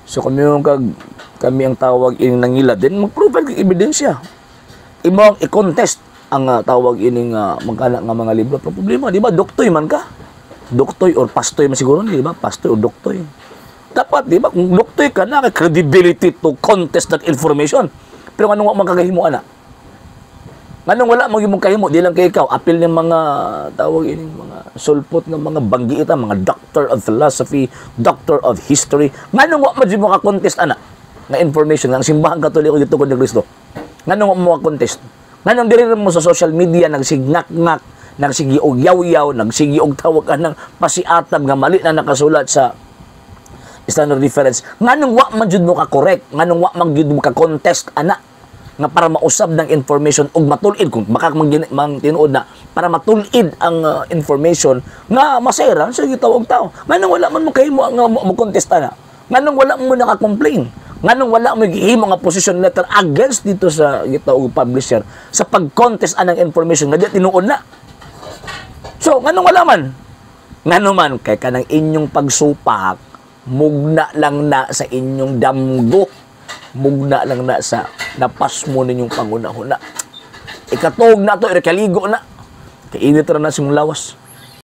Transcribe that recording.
So kung yung kag kami ang tawag ining nangila, then mag-provide kag ebidensya. Imo ang i-contest ang tawag ining magkana nga mga libro. Pero problema, di ba? Doktoy man ka. Doktoy or pastoy man siguro, di ba? Pastoy or doktoy. Dapat, di ba? Kung doktoy ka na, credibility to contest that information. Pero anong wa man kagahimo ana? Nganong wala mo imong kahimo, di lang kay ikaw, apil ng mga tawag ining mga sulpot nga mga banggiita, mga doctor of philosophy, doctor of history. Nganong wa man jud mo ka-contest ana nga information nga ang Simbahang Katoliko gitukod ni Kristo? Nganong wa mo ka-contest? Nganong diri mo sa social media nagsigngak-ngak, nagsigi og yaw-yaw, nagsigi og tawag anang pasiatab nga mali na nakasulat sa standard reference? Nganong wa man jud mo ka correct? Nganong wa man jud mo ka contest ana nga para mausab ng information ug matul-id, kung baka mang, mang tinuod na para matul-id ang information nga masayran sa gitawag tao? Nganong wala man mo kahimo nga mo contest ana? Nganong wala mo naka-complain? Nganong wala mo gihimo nga position letter against dito sa gitawag publisher sa pag-contest anang information nga di tinuod na? So nganong wala man? Ngano man kay kanang inyong pagsupak, mugna lang na sa inyong damgo, mugna lang na sa napasmo ninyong pangunahuna. Ikatuog na to, ikaligo na. Kainit ra na sa imong lawas.